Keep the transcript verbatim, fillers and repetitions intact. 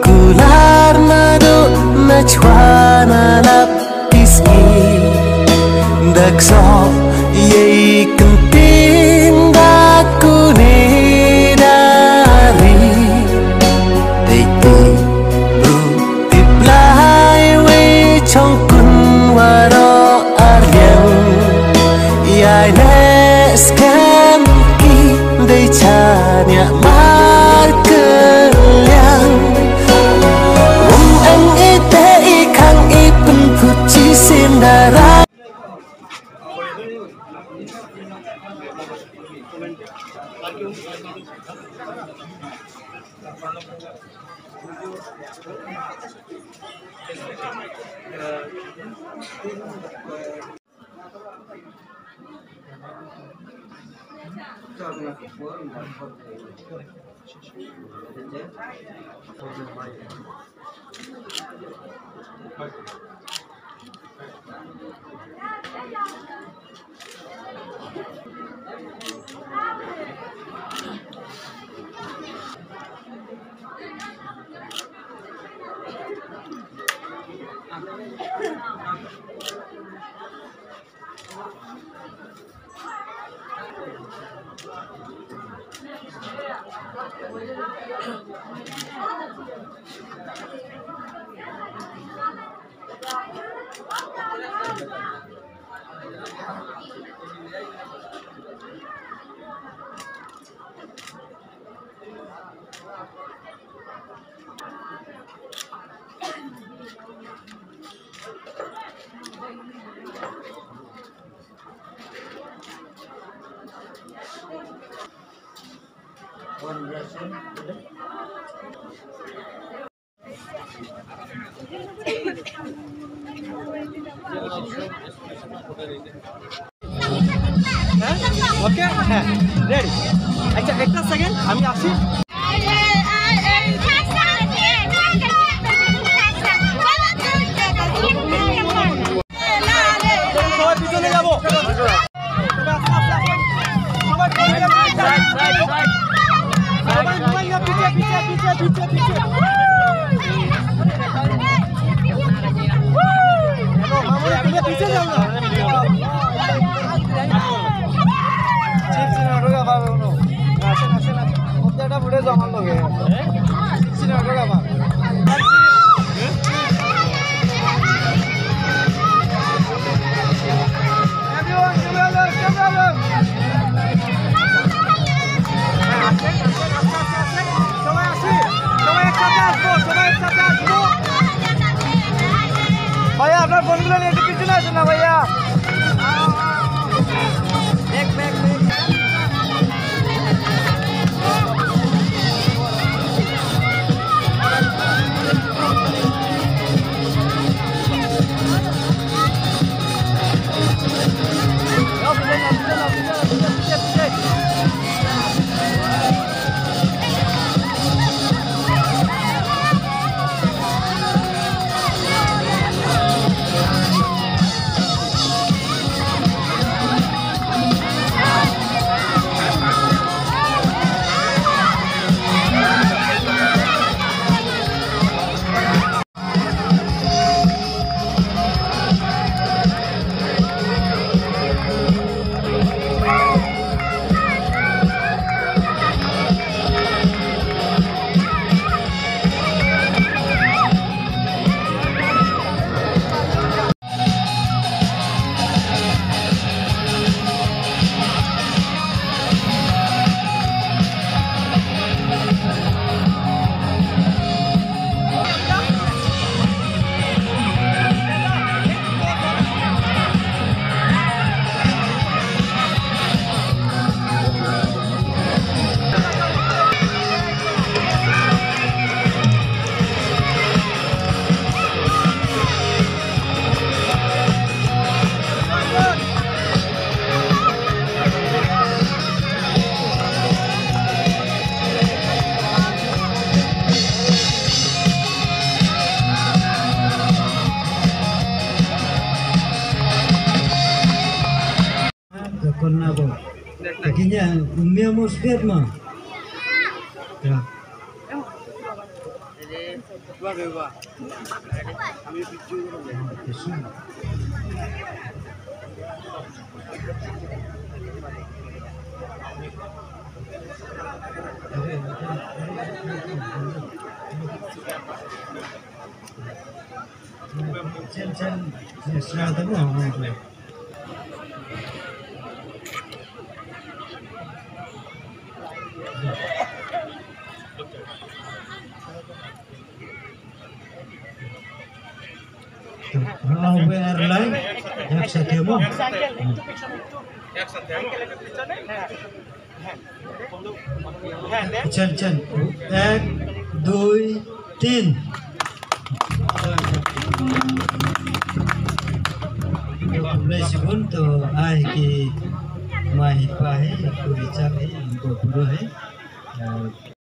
Kular naduh na chwa na lap ki sngi, da ksoh ïa i kynting da kune da ri. Dei tip ruh tip lai wei chong kun waroh ar liang. Ïa i neh skhem ki dei chaniah mar kylliang. Wym eng i teh i khang i pynphut shisien da rah. Okay, ready. আচ্ছা, একটা সেকেন্ড, আমি আসি। সবাই পিছনে যাবো। সবাই, সবাই, সবাই, সবাই, সবাই, সবাই, পিছে, পিছে, পিছে, পিছে, পিছে। মামুনি, তুমি পিছে যাও না। চিপস না ঢোকা পাবে কোনো। আসেন, আসেন, আসেন। মুদ্রাটা ভুলে যাও আমার লগে। চিপস না ঢোকা পাবে। ভাইয়া, আপনার ফোনগুলো নিয়ে একটু পিছনে আসেন না, ভাইয়া। Ka konna bo. Ka kinya umia mo sket ma. Ya. Wer lai, yak sa themo. Chen, chen. Ek, dui, tin. Bless you, to ai ki mai pa hai, ku richard hai, ko puro hai.